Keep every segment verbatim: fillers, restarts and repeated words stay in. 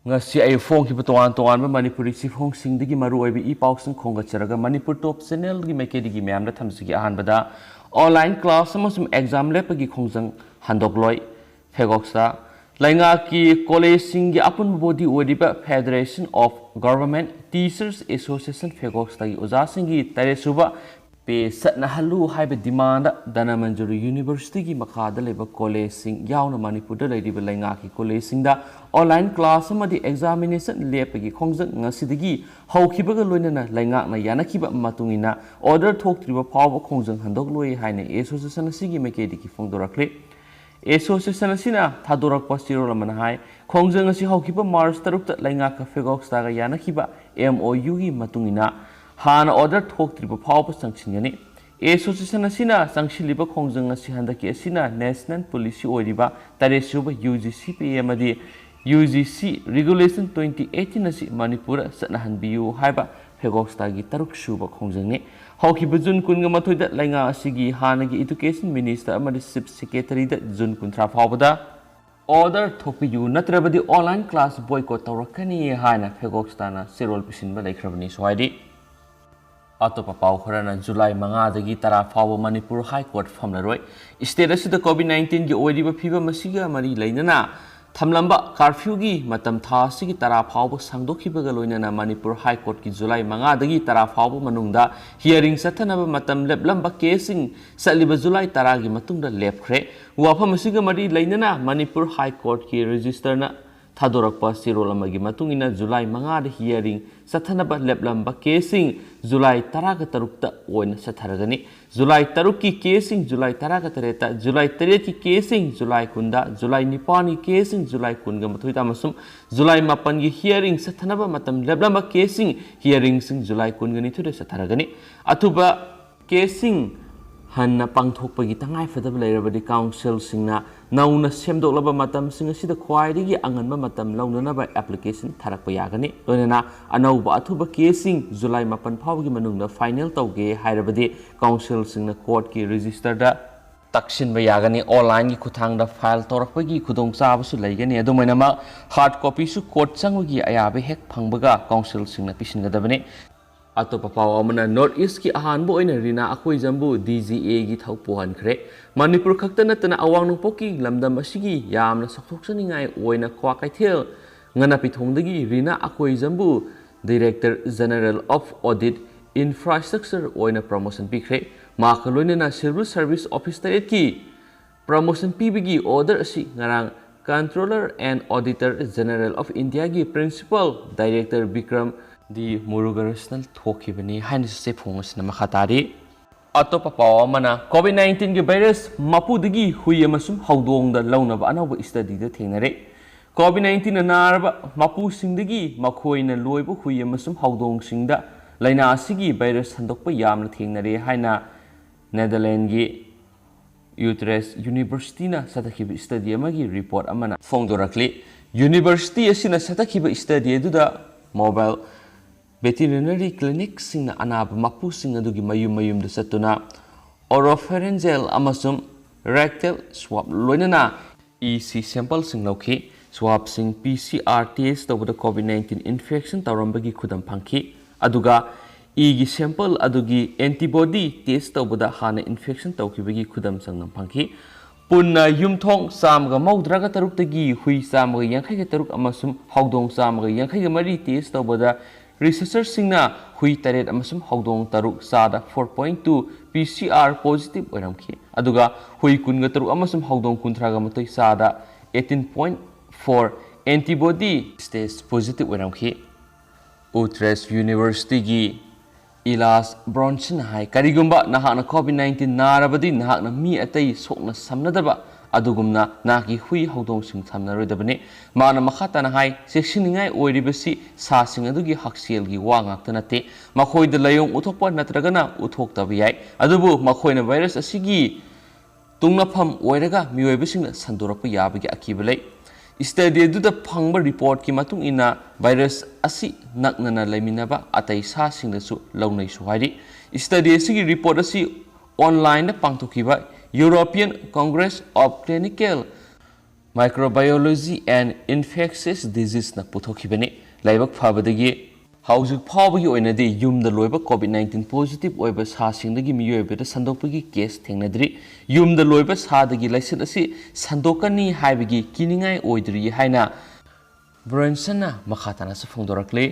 ꯉꯁꯤ ꯑꯩ ꯐꯣꯡꯈꯤꯕ ꯇꯣꯉꯥꯟ ꯇꯣꯉꯥꯟꯕ ꯃꯅꯤꯄꯨꯔꯤ ꯆꯦꯐꯣꯡꯁꯤꯡꯗꯒꯤ ꯃꯔꯨꯑꯣꯏꯕ ꯏ ꯄꯥꯎꯁꯤꯡ ꯈꯣꯝꯒꯠꯆꯔꯒ ꯃꯅꯤꯄꯨꯔ ꯇꯣꯞ ꯆꯦꯅꯦꯜꯒꯤ ꯃꯥꯏꯀꯩꯗꯒꯤ ꯃꯌꯥꯝꯗ ꯊꯝꯖꯒꯦ꯫ ꯑꯍꯥꯟꯕꯗ, ꯑꯣꯟꯂꯥꯏꯟ ꯀ꯭ꯂꯥꯁ ꯑꯃꯁꯨꯡ ꯑꯦꯛꯖꯥꯝ ꯂꯦꯞꯄꯒꯤ ꯈꯣꯡꯖꯪ ꯍꯟꯗꯣꯛꯂꯣꯏ꯫ ꯐꯦꯒꯣꯛꯁꯇ ꯂꯩꯉꯥꯛꯀꯤ ꯀꯣꯂꯦꯖꯁꯤꯡꯒꯤ ꯑꯄꯨꯟꯕ ꯕꯣꯗꯤ ꯑꯣꯏꯔꯤꯕ Federation of Government Teachers Association, ꯐꯦꯒꯣꯛꯁꯇꯒꯤ ꯑꯣꯖꯥꯁꯤꯡꯒꯤ ꯇꯔꯦꯠꯁꯨꯕ ꯄꯦ ꯆꯠꯅꯍꯜꯂꯨ ꯍꯥꯏꯕ ꯗꯤꯃꯥꯟꯗ ꯙꯅꯃꯟꯖꯨꯔꯤ ꯌꯨꯅꯤꯚꯔꯁꯤꯇꯤꯒꯤ ꯃꯈꯥꯗ ꯂꯩꯕ ꯀꯣꯂꯦꯖꯁꯤꯡ ꯌꯥꯎꯅ ꯃꯅꯤꯄꯨꯔꯗ ꯂꯩꯔꯤꯕ ꯂꯩꯉꯥꯛꯀꯤ ꯀꯣꯂꯦꯖꯁꯤꯡꯗ ꯑꯣꯟꯂꯥꯏꯟ ꯀ꯭ꯂꯥꯁ ꯑꯃꯗꯤ ꯑꯦꯛꯖꯥꯃꯤꯅꯦꯁꯟ ꯂꯦꯞꯄꯒꯤ ꯈꯣꯡꯖꯪ ꯉꯁꯤꯗꯒꯤ ꯍꯧꯈꯤꯕꯒ ꯂꯣꯏꯅꯅ ꯂꯩꯉꯥꯛꯅ ꯌꯥꯅꯈꯤꯕ ꯃꯇꯨꯡ ꯏꯟꯅ ꯑꯣꯔꯗꯔ ꯊꯣꯛꯇ꯭ꯔꯤꯕ ꯐꯥꯎꯕ ꯈꯣꯡꯖꯪ ꯍꯟꯗꯣꯛꯂꯣꯏ ꯍꯥꯏꯅ ꯑꯦꯁꯣꯁꯤꯌꯦꯁꯟ ꯑꯁꯤꯒꯤ ꯃꯥꯏꯀꯩꯗꯒꯤ ꯐꯣꯡꯗꯣꯔꯛꯂꯤ꯫ ꯑꯦꯁꯣꯁꯤꯌꯦꯁꯟ ꯑꯁꯤꯅ ꯊꯥꯗꯣꯔꯛꯄ ꯆꯦꯔꯣꯜ ꯑꯃꯅ ꯍꯥꯏ, ꯈꯣꯡꯖꯪ ꯑꯁꯤ ꯍꯧꯈꯤꯕ ꯃꯥꯔꯆ ꯇꯔꯨꯛꯇ ꯂꯩꯉꯥꯛꯀ ꯐꯦꯒꯣꯛꯁꯇꯥꯒ ꯌꯥꯅꯈꯤꯕ MOUꯒꯤ ꯃꯇꯨꯡ ꯏꯟꯅ ꯍꯥꯟꯅ ꯑꯣꯔꯗꯔ ꯊꯣꯛꯇ꯭ꯔꯤꯕ ꯐꯥꯎꯕ ꯆꯪꯁꯤꯟꯒꯅꯤ꯫ ꯑꯦꯁꯣꯁꯤꯌꯦꯁꯟ ꯑꯁꯤꯅ ꯆꯪꯁꯤꯜꯂꯤꯕ ꯈꯣꯡꯖꯪ ꯑꯁꯤ ꯍꯟꯗꯛꯀꯤ ꯑꯁꯤꯅ ꯅꯦꯁꯅꯦꯜ ꯄꯣꯂꯤꯁꯤ ꯑꯣꯏꯔꯤꯕ ꯇꯔꯦꯠꯁꯨꯕ UGCPA ꯑꯃꯗꯤ UGC Regulation twenty eighteen ꯑꯁꯤ ꯃꯅꯤꯄꯨꯔꯗ ꯆꯠꯅꯍꯟꯕꯤꯌꯨ ꯍꯥꯏꯕ ꯐꯦꯒꯣꯛꯁꯇꯥꯒꯤ ꯇꯔꯨꯛꯁꯨꯕ ꯈꯣꯡꯖꯪꯅꯤ꯫ ꯍꯧꯈꯤꯕ ꯖꯨꯟ ꯀꯨꯟꯒ ꯃꯥꯊꯣꯏꯗ ꯂꯩꯉꯥꯛ ꯑꯁꯤꯒꯤ ꯍꯥꯟꯅꯒꯤ ꯏꯗꯨꯀꯦꯁꯟ ꯃꯤꯅꯤꯁꯇꯔ ꯑꯃꯗꯤ ꯆꯤꯐ ꯁꯦꯀ꯭ꯔꯦꯇꯔꯤꯗ ꯖꯨꯟ ꯀꯨꯟꯊ꯭ꯔꯥ ꯐꯥꯎꯕꯗ ꯑꯣꯔꯗꯔ ꯊꯣꯛꯄꯤꯌꯨ, ꯅꯠꯇ꯭ꯔꯕꯗꯤ ꯑꯣꯟꯂꯥꯏꯟ ꯀ꯭ꯂꯥꯁ ꯕꯣꯏꯀꯣꯠ ꯇꯧꯔꯛꯀꯅꯤ ꯍꯥꯏꯅ ꯐꯦꯒꯣꯛꯁꯇꯥꯅ ꯆꯦꯔꯣꯜ ꯄꯤꯁꯤꯟꯕ ꯂꯩꯈ꯭ꯔꯕꯅꯤ꯫ ꯁ꯭ꯋꯥꯏꯗꯤ ꯑꯇꯣꯞꯄ ꯄꯥꯎ ꯈꯔꯅ ꯖꯨꯂꯥꯏ ꯃꯉꯥꯗꯒꯤ ꯇꯔꯥ ꯐꯥꯎꯕ ꯃꯅꯤꯄꯨꯔ ꯍꯥꯏ ꯀꯣꯔꯠ ꯐꯝꯂꯔꯣꯏ꯫ ꯁ꯭ꯇꯦꯠ ꯑꯁꯤꯗ ꯀꯣꯚꯤꯗ ꯅꯥꯏꯟꯇꯤꯟꯒꯤ ꯑꯣꯏꯔꯤꯕ ꯐꯤꯕꯝ ꯑꯁꯤꯒ ꯃꯔꯤ ꯂꯩꯅꯅ ꯊꯝꯂꯝꯕ ꯀꯥꯔꯐ꯭ꯌꯨꯒꯤ ꯃꯇꯝ ꯊꯥ ꯑꯁꯤꯒꯤ ꯇꯔꯥ ꯐꯥꯎꯕ ꯁꯥꯡꯗꯣꯛꯈꯤꯕꯒ ꯂꯣꯏꯅꯅ ꯃꯅꯤꯄꯨꯔ ꯍꯥꯏ ꯀꯣꯔꯠꯀꯤ ꯖꯨꯂꯥꯏ ꯃꯉꯥꯗꯒꯤ ꯇꯔꯥ ꯐꯥꯎꯕ ꯃꯅꯨꯡꯗ ꯍꯤꯌꯔꯤꯡ ꯆꯠꯊꯅꯕ ꯃꯇꯝ ꯂꯦꯞꯂꯝꯕ ꯀꯦꯁꯁꯤꯡ ꯆꯠꯂꯤꯕ ꯖꯨꯂꯥꯏ ꯇꯔꯥꯒꯤ ꯃꯇꯨꯡꯗ ꯂꯦꯞꯈ꯭ꯔꯦ꯫ ꯋꯥꯐꯝ ꯑꯁꯤꯒ ꯃꯔꯤ ꯂꯩꯅꯅ ꯃꯅꯤꯄꯨꯔ ꯍꯥꯏ ꯀꯣꯔꯠꯀꯤ ꯔꯦꯖꯤꯁꯇꯔꯅ ꯊꯥꯗꯣꯔꯛꯄ ꯆꯦꯔꯣꯜ ꯑꯃꯒꯤ ꯃꯇꯨꯡ ꯏꯟꯅ ꯖꯨꯂꯥꯏ ꯃꯉꯥꯗ ꯍꯤꯌꯔꯤꯡ ꯆꯠꯊꯅꯕ ꯂꯦꯞꯂꯝꯕ ꯀꯦꯁꯁꯤꯡ ꯖꯨꯂꯥꯏ ꯇꯔꯥꯒ ꯇꯔꯨꯛꯇ ꯑꯣꯏꯅ ꯆꯠꯊꯔꯒꯅꯤ꯫ ꯖꯨꯂꯥꯏ ꯇꯔꯨꯛꯀꯤ ꯀꯦꯁꯁꯤꯡ ꯖꯨꯂꯥꯏ ꯇꯔꯥꯒ ꯇꯔꯦꯠꯇ, ꯖꯨꯂꯥꯏ ꯇꯔꯦꯠꯀꯤ ꯀꯦꯁꯁꯤꯡ ꯖꯨꯂꯥꯏ ꯀꯨꯟꯗ, ꯖꯨꯂꯥꯏ ꯅꯤꯄꯥꯟꯒꯤ ꯀꯦꯁꯁꯤꯡ ꯖꯨꯂꯥꯏ ꯀꯨꯟꯒ ꯃꯥꯊꯣꯏꯗ ꯑꯃꯁꯨꯡ ꯖꯨꯂꯥꯏ ꯃꯥꯄꯟꯒꯤ ꯍꯤꯌꯔꯤꯡ ꯆꯠꯊꯅꯕ ꯃꯇꯝ ꯂꯦꯞꯂꯝꯕ ꯀꯦꯁꯁꯤꯡ ꯍꯤꯌꯔꯤꯡꯁꯤꯡ ꯖꯨꯂꯥꯏ ꯀꯨꯟꯒ ꯅꯤꯊꯣꯏꯗ ꯆꯠꯊꯔꯒꯅꯤ꯫ ꯑꯊꯨꯕ ꯀꯦꯁꯁꯤꯡ ꯍꯟꯅ ꯄꯥꯡꯊꯣꯛꯄꯒꯤ ꯇꯉꯥꯏꯐꯗꯕ ꯂꯩꯔꯕꯗꯤ ꯀꯥꯎꯟꯁꯤꯜꯁꯤꯡꯅ ꯅꯧꯅ ꯁꯦꯝꯗꯣꯛꯂꯕ ꯃꯇꯝꯁꯤꯡ ꯑꯁꯤꯗ ꯈ꯭ꯋꯥꯏꯗꯒꯤ ꯑꯉꯟꯕ ꯃꯇꯝ ꯂꯧꯅꯅꯕ ꯑꯦꯄ꯭ꯂꯤꯀꯦꯁꯟ ꯊꯥꯔꯛꯄ ꯌꯥꯒꯅꯤ꯫ ꯂꯣꯏꯅꯅ ꯑꯅꯧꯕ ꯑꯊꯨꯕ ꯀꯦꯁꯁꯤꯡ ꯖꯨꯂꯥꯏ ꯃꯥꯄꯟ ꯐꯥꯎꯕꯒꯤ ꯃꯅꯨꯡꯗ ꯐꯥꯏꯅꯦꯜ ꯇꯧꯒꯦ ꯍꯥꯏꯔꯕꯗꯤ ꯀꯥꯎꯟꯁꯤꯜꯁꯤꯡꯅ ꯀꯣꯔꯠꯀꯤ ꯔꯦꯖꯤꯁꯇꯔꯗ ꯇꯛꯁꯤꯟꯕ ꯌꯥꯒꯅꯤ꯫ ꯑꯣꯟꯂꯥꯏꯟꯒꯤ ꯈꯨꯠꯊꯥꯡꯗ ꯐꯥꯏꯜ ꯇꯧꯔꯛꯄꯒꯤ ꯈꯨꯗꯣꯡꯆꯥꯕꯁꯨ ꯂꯩꯒꯅꯤ꯫ ꯑꯗꯨꯃꯥꯏꯅꯃꯛ ꯍꯥꯔꯗ ꯀꯣꯄꯤꯁꯨ ꯀꯣꯔꯠ ꯆꯪꯕꯒꯤ ꯑꯌꯥꯕ ꯍꯦꯛ ꯐꯪꯕꯒ ꯀꯥꯎꯟꯁꯤꯜꯁꯤꯡꯅ ꯄꯤꯁꯤꯟꯒꯗꯕꯅꯤ꯫ ꯑꯇꯣꯞꯄ ꯄꯥꯎ ꯑꯃꯅ, ꯅꯣꯔꯠ ꯏꯁꯀꯤ ꯑꯍꯥꯟꯕ ꯑꯣꯏꯅ ꯔꯤꯅꯥ ꯑꯀꯣꯏꯖꯝꯕꯨ ꯗꯤ ꯖꯤ ꯑꯦꯒꯤ ꯊꯧ ꯄꯨꯍꯟꯈ꯭ꯔꯦ꯫ ꯃꯅꯤꯄꯨꯔ ꯈꯛꯇ ꯅꯠꯇꯅ ꯑꯋꯥꯡ ꯅꯣꯡꯄꯣꯛꯀꯤ ꯂꯝꯗꯝ ꯑꯁꯤꯒꯤ ꯌꯥꯝꯅ ꯆꯥꯎꯊꯣꯛꯆꯅꯤꯡꯉꯥꯏ ꯑꯣꯏꯅ ꯀ꯭ꯋꯥꯀꯩꯊꯦꯜ ꯉꯥꯅꯥꯄꯤꯊꯣꯡꯗꯒꯤ ꯔꯤꯅꯥ ꯑꯀꯣꯏꯖꯝꯕꯨ Director General of Audit Infrastructure ꯑꯣꯏꯅ ꯄ꯭ꯔꯃꯣꯁꯟ ꯄꯤꯈ꯭ꯔꯦ꯫ ꯃꯍꯥꯛꯀ ꯂꯣꯏꯅꯅ ꯁꯤꯚꯤꯜ ꯁꯔꯚꯤꯁ ꯑꯣꯐꯤꯁ ꯇꯔꯦꯠꯀꯤ ꯄ꯭ꯔꯃꯣꯁꯟ ꯄꯤꯕꯒꯤ ꯑꯣꯔꯗꯔ ꯑꯁꯤ ꯉꯔꯥꯡ Controller and Auditor General of Indiaꯒꯤ Principal Director Bikram ꯗꯤ ꯃꯨꯔꯨꯒꯔꯁꯅ ꯊꯣꯛꯈꯤꯕꯅꯤ ꯍꯥꯏꯅ ꯆꯦꯐꯣꯡ ꯑꯁꯤꯅ ꯃꯈꯥ ꯇꯥꯔꯤ꯫ ꯑꯇꯣꯞꯄ ꯄꯥꯎ ꯑꯃꯅ, ꯀꯣꯚꯤꯗ ꯅꯥꯏꯟꯇꯤꯟꯒꯤ ꯚꯥꯏꯔꯁ ꯃꯄꯨꯗꯒꯤ ꯍꯨꯏ ꯑꯃꯁꯨꯡ ꯍꯧꯗꯣꯡꯗ ꯂꯧꯅꯕ ꯑꯅꯧꯕ ꯁ꯭ꯇꯗꯤꯗ ꯊꯦꯡꯅꯔꯦ꯫ ꯀꯣꯚꯤꯗ ꯅꯥꯏꯟꯇꯤꯟꯅ ꯅꯥꯔꯕ ꯃꯄꯨꯁꯤꯡꯗꯒꯤ ꯃꯈꯣꯏꯅ ꯂꯣꯏꯕ ꯍꯨꯏ ꯑꯃꯁꯨꯡ ꯍꯧꯗꯣꯡꯁꯤꯡꯗ ꯂꯥꯏꯅꯥ ꯑꯁꯤꯒꯤ ꯚꯥꯏꯔꯁ ꯁꯟꯗꯣꯛꯄ ꯌꯥꯝꯅ ꯊꯦꯡꯅꯔꯦ ꯍꯥꯏꯅ ꯅꯦꯗꯔꯂꯦꯟꯒꯤ ꯌꯨꯇ꯭ꯔꯦꯁ ꯌꯨꯅꯤꯚꯔꯁꯤꯇꯤꯅ ꯆꯠꯊꯈꯤꯕ ꯁ꯭ꯇꯗꯤ ꯑꯃꯒꯤ ꯔꯤꯄꯣꯔꯠ ꯑꯃꯅ ꯐꯣꯡꯗꯣꯔꯛꯂꯤ꯫ ꯌꯨꯅꯤꯚꯔꯁꯤꯇꯤ ꯑꯁꯤꯅ ꯆꯠꯊꯈꯤꯕ ꯁ꯭ꯇꯗꯤ ꯑꯗꯨꯗ ꯃꯣꯕꯥꯏꯜ ꯚꯦꯇꯤꯅꯔꯤ ꯀ꯭ꯂꯤꯅꯤꯛꯁꯤꯡꯅ ꯑꯅꯥꯕ ꯃꯄꯨꯁꯤꯡ ꯑꯗꯨꯒꯤ ꯃꯌꯨꯝ ꯃꯌꯨꯝꯗ ꯆꯠꯇꯨꯅ ꯑꯣꯔꯣꯐꯦꯔꯤꯟꯖꯦꯜ ꯑꯃꯁꯨꯡ ꯔꯦꯛꯇꯦꯜ ꯁ꯭ꯋꯥꯞ ꯂꯣꯏꯅꯅ ꯏ ꯁꯤ ꯁꯦꯝꯄꯜꯁꯤꯡ ꯂꯧꯈꯤ꯫ ꯁ꯭ꯋꯥꯞꯁꯤꯡ ꯄꯤ ꯁꯤ ꯑꯥꯔ ꯇꯦꯁ ꯇꯧꯕꯗ ꯀꯣꯚꯤꯗ ꯅꯥꯏꯟꯇꯤꯟ ꯏꯟꯐꯦꯛꯁꯟ ꯇꯧꯔꯝꯕꯒꯤ ꯈꯨꯗꯝ ꯐꯪꯈꯤ, ꯑꯗꯨꯒ ꯏꯒꯤ ꯁꯦꯝꯄꯜ ꯑꯗꯨꯒꯤ ꯑꯦꯟꯇꯤꯕꯣꯗꯤ ꯇꯦꯁ ꯇꯧꯕꯗ ꯍꯥꯟꯅ ꯏꯟꯐꯦꯛꯁꯟ ꯇꯧꯈꯤꯕꯒꯤ ꯈꯨꯗꯝ ꯆꯥꯡꯗꯝ ꯐꯪꯈꯤ꯫ ꯄꯨꯟꯅ ꯌꯨꯝꯊꯣꯡ ꯆꯥꯝꯃꯒ ꯃꯧꯗ꯭ꯔꯥꯒ ꯇꯔꯨꯛꯇꯒꯤ ꯍꯨꯏ ꯆꯥꯝꯃꯒ ꯌꯥꯡꯈꯩꯒ ꯇꯔꯨꯛ ꯑꯃꯁꯨꯡ ꯍꯧꯗꯣꯡ ꯆꯥꯝꯃꯒ ꯌꯥꯡꯈꯩꯒ ꯃꯔꯤ ꯇꯦꯁ ꯇꯧꯕꯗ ꯔꯤꯁꯔꯆꯔꯁꯤꯡꯅ ꯍꯨꯏ ꯇꯔꯦꯠ ꯑꯃꯁꯨꯡ ꯍꯧꯗꯣꯡ ꯇꯔꯨꯛ ꯆꯥꯗ four point two P C R positive ꯑꯣꯏꯔꯝꯈꯤ, ꯑꯗꯨꯒ ꯍꯨꯏ ꯀꯨꯟꯒ ꯇꯔꯨꯛ ꯑꯃꯁꯨꯡ ꯍꯧꯗꯣꯡ ꯀꯨꯟꯊ꯭ꯔꯥꯒ ꯃꯥꯊꯣꯏ ꯆꯥꯗ eighteen point four antibody test positive ꯑꯣꯏꯔꯝꯈꯤ꯫ ꯎꯇ꯭ꯔꯦꯁ ꯌꯨꯅꯤꯚꯔꯁꯤꯇꯤꯒꯤ ꯏꯂꯥꯁ ꯕ꯭ꯔꯣꯟꯁꯟ ꯍꯥꯏ, "ꯀꯔꯤꯒꯨꯝꯕ ꯅꯍꯥꯛꯅ ꯀꯣꯚꯤꯗ ꯅꯥꯏꯟꯇꯤꯟ ꯅꯥꯔꯕꯗꯤ, ꯅꯍꯥꯛꯅ ꯃꯤ ꯑꯇꯩ ꯁꯣꯛꯅ ꯁꯝꯅꯗꯕ ꯑꯗꯨꯒꯨꯝꯅ ꯅꯍꯥꯛꯀꯤ ꯍꯨꯏ ꯍꯧꯗꯣꯡꯁꯤꯡ ꯊꯝꯅꯔꯣꯏꯗꯕꯅꯤ꯫" ꯃꯥꯅ ꯃꯈꯥ ꯇꯥꯅ ꯍꯥꯏ, "ꯆꯦꯛꯁꯤꯟꯅꯤꯡꯉꯥꯏ ꯑꯣꯏꯔꯤꯕꯁꯤ ꯁꯥꯁꯤꯡ ꯑꯗꯨꯒꯤ ꯍꯛꯁꯦꯜꯒꯤ ꯋꯥ ꯉꯥꯛꯇ ꯅꯠꯇꯦ, ꯃꯈꯣꯏꯗ ꯂꯥꯏꯑꯣꯡ ꯎꯠꯊꯣꯛꯄ ꯅꯠꯇ꯭ꯔꯒꯅ ꯎꯠꯊꯣꯛꯇꯕ ꯌꯥꯏ, ꯑꯗꯨꯕꯨ ꯃꯈꯣꯏꯅ ꯚꯥꯏꯔꯁ ꯑꯁꯤꯒꯤ ꯇꯨꯡꯅꯐꯝ ꯑꯣꯏꯔꯒ ꯃꯤꯑꯣꯏꯕꯁꯤꯡꯅ ꯁꯟꯗꯣꯔꯛꯄ ꯌꯥꯕꯒꯤ ꯑꯀꯤꯕ ꯂꯩ꯫" ꯁ꯭ꯇꯗꯤ ꯑꯗꯨꯗ ꯐꯪꯕ ꯔꯤꯄꯣꯔꯠꯀꯤ ꯃꯇꯨꯡ ꯏꯟꯅ, ꯚꯥꯏꯔꯁ ꯑꯁꯤ ꯅꯛꯅꯅ ꯂꯩꯃꯤꯟꯅꯕ ꯑꯇꯩ ꯁꯥꯁꯤꯡꯗꯁꯨ ꯂꯧꯅꯩꯁꯨ ꯍꯥꯏꯔꯤ꯫ ꯁ꯭ꯇꯗꯤ ꯑꯁꯤꯒꯤ ꯔꯤꯄꯣꯔꯠ ꯑꯁꯤ ꯑꯣꯟꯂꯥꯏꯟꯗ ꯄꯥꯡꯊꯣꯛꯈꯤꯕ European Congress of Clinical Microbiology and Infectious Diseaseꯅ ꯄꯨꯊꯣꯛꯈꯤꯕꯅꯤ꯫ ꯂꯥꯏꯕꯛ ꯐꯕꯗꯒꯤ ꯍꯧꯖꯤꯛ ꯐꯥꯎꯕꯒꯤ ꯑꯣꯏꯅꯗꯤ ꯌꯨꯝꯗ ꯂꯣꯏꯕ COVID nineteen positive ꯑꯣꯏꯕ ꯁꯥꯁꯤꯡꯗꯒꯤ ꯃꯤꯑꯣꯏꯕꯗ ꯁꯟꯗꯣꯛꯄꯒꯤ case ꯊꯦꯡꯅꯗ꯭ꯔꯤ꯫ ꯌꯨꯝꯗ ꯂꯣꯏꯕ ꯁꯥꯗꯒꯤ ꯂꯥꯏꯆꯠ ꯑꯁꯤ ꯁꯟꯗꯣꯛꯀꯅꯤ ꯍꯥꯏꯕꯒꯤ ꯀꯤꯅꯤꯡꯉꯥꯏ ꯑꯣꯏꯗ꯭ꯔꯤ ꯍꯥꯏꯅ ꯕ꯭ꯔꯦꯟꯁꯟꯅ ꯃꯈꯥ ꯇꯥꯅꯁꯨ ꯐꯣꯡꯗꯣꯔꯛꯂꯤ꯫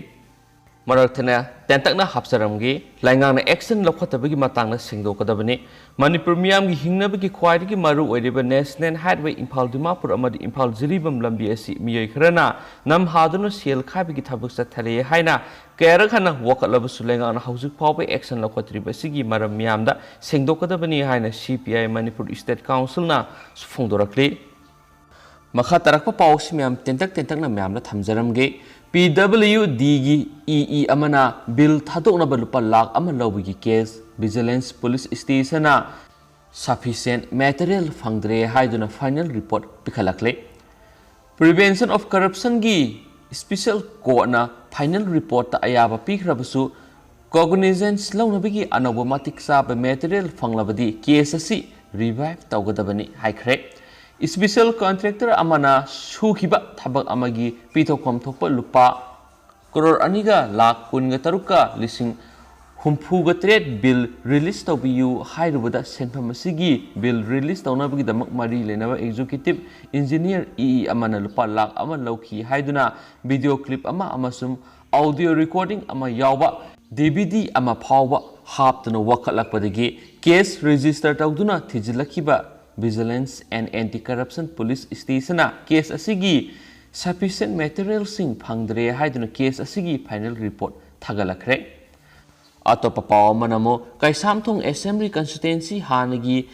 ꯃꯔꯛ ꯊꯠꯅ ꯇꯦꯟꯇꯛꯅ ꯍꯥꯞꯆꯔꯝꯒꯦ, ꯂꯩꯉꯥꯛꯅ action ꯂꯧꯈꯠꯇꯕꯒꯤ ꯃꯇꯥꯡꯗ ꯁꯦꯡꯗꯣꯛꯀꯗꯕꯅꯤ꯫ ꯃꯅꯤꯄꯨꯔ ꯃꯤꯌꯥꯝꯒꯤ ꯍꯤꯡꯅꯕꯒꯤ ꯈ꯭ꯋꯥꯏꯗꯒꯤ ꯃꯔꯨ ꯑꯣꯏꯔꯤꯕ National Highway ꯏꯝꯐꯥꯜ ꯗꯤꯃꯥꯄꯨꯔ ꯑꯃꯗꯤ ꯏꯝꯐꯥꯜ ꯖꯤꯔꯤꯕꯥꯝ ꯂꯝꯕꯤ ꯑꯁꯤ ꯃꯤꯑꯣꯏ ꯈꯔꯅ ꯅꯝꯍꯥꯗꯨꯅ ꯁꯦꯜ ꯈꯥꯏꯕꯒꯤ ꯊꯕꯛ ꯆꯠꯊꯔꯦ ꯍꯥꯏꯅ ꯀꯌꯥꯔꯛ ꯍꯟꯅ ꯋꯥꯀꯠꯂꯕꯁꯨ ꯂꯩꯉꯥꯛꯅ ꯍꯧꯖꯤꯛ ꯐꯥꯎꯕ action ꯂꯧꯈꯠꯇ꯭ꯔꯤꯕ ꯑꯁꯤꯒꯤ ꯃꯔꯝ ꯃꯤꯌꯥꯝꯗ ꯁꯦꯡꯗꯣꯛꯀꯗꯕꯅꯤ ꯍꯥꯏꯅ CPI ꯃꯅꯤꯄꯨꯔ State Councilꯅ ꯐꯣꯡꯗꯣꯔꯛꯂꯤ꯫ ꯃꯈꯥ ꯇꯥꯔꯛꯄ ꯄꯥꯎ ꯑꯁꯤ ꯃꯌꯥꯝ ꯇꯦꯟꯇꯛ ꯇꯦꯟꯇꯛꯅ ꯃꯌꯥꯝꯗ ꯊꯝꯖꯔꯝꯒꯦ꯫ PWDꯒꯤ EE ꯑꯃꯅ bill ꯊꯥꯗꯣꯛꯅꯕ ꯂꯨꯄꯥ ꯂꯥꯈ ꯑꯃ ꯂꯧꯕꯒꯤ case Vigilance Police Stationꯅ sufficient material ꯐꯪꯗ꯭ꯔꯦ ꯍꯥꯏꯗꯨꯅ final report ꯄꯤꯈꯠꯂꯛꯂꯦ꯫ Prevention of Corruptionꯒꯤ Special Courtꯅ final reportꯇ ꯑꯌꯥꯕ ꯄꯤꯈ꯭ꯔꯕꯁꯨ, cognizance ꯂꯧꯅꯕꯒꯤ ꯑꯅꯧꯕ ꯃꯇꯤꯛ ꯆꯥꯕ material ꯐꯪꯂꯕꯗꯤ case ꯑꯁꯤ revive ꯇꯧꯒꯗꯕꯅꯤ ꯍꯥꯏꯈ꯭ꯔꯦ꯫ Special contractor ꯑꯃꯅ ꯁꯨꯈꯤꯕ ꯊꯕꯛ ꯑꯃꯒꯤ ꯄꯤꯊꯣꯛꯐꯝ ꯊꯣꯛꯄ ꯂꯨꯄꯥ ꯀ꯭ꯔꯣꯔ ꯑꯅꯤꯒ ꯂꯥꯈ ꯀꯨꯟꯒ ꯇꯔꯨꯛꯀ ꯂꯤꯁꯤꯡ ꯍꯨꯝꯐꯨꯒ ꯇꯔꯦꯠ bill release ꯇꯧꯕꯤꯌꯨ ꯍꯥꯏꯔꯨꯕꯗ, ꯁꯦꯟꯐꯝ ꯑꯁꯤꯒꯤ bill release ꯇꯧꯅꯕꯒꯤꯗꯃꯛ ꯃꯔꯤ ꯂꯩꯅꯕ executive engineer, EE ꯑꯃꯅ ꯂꯨꯄꯥ ꯂꯥꯈ ꯑꯃ ꯂꯧꯈꯤ ꯍꯥꯏꯗꯨꯅ video clip ꯑꯃ ꯑꯃꯁꯨꯡ audio recording ꯑꯃ ꯌꯥꯎꯕ DVD ꯑꯃ ꯐꯥꯎꯕ ꯍꯥꯞꯇꯨꯅ ꯋꯥꯀꯠꯂꯛꯄꯗꯒꯤ case register ꯇꯧꯗꯨꯅ ꯊꯤꯖꯤꯜꯂꯛꯈꯤꯕ Vigilance and Anti-Corruption Police Stationꯅ case ꯑꯁꯤꯒꯤ sufficient materialꯁꯤꯡ ꯐꯪꯗ꯭ꯔꯦ ꯍꯥꯏꯗꯨꯅ case ꯑꯁꯤꯒꯤ final report ꯊꯥꯒꯠꯂꯛꯈ꯭ꯔꯦ꯫ ꯑꯇꯣꯞꯄ ꯄꯥꯎ ꯑꯃꯅ ꯑꯃꯨꯛ ꯀꯩꯁꯥꯝꯊꯣꯡ Assembly Constituency ꯍꯥꯟꯅꯒꯤ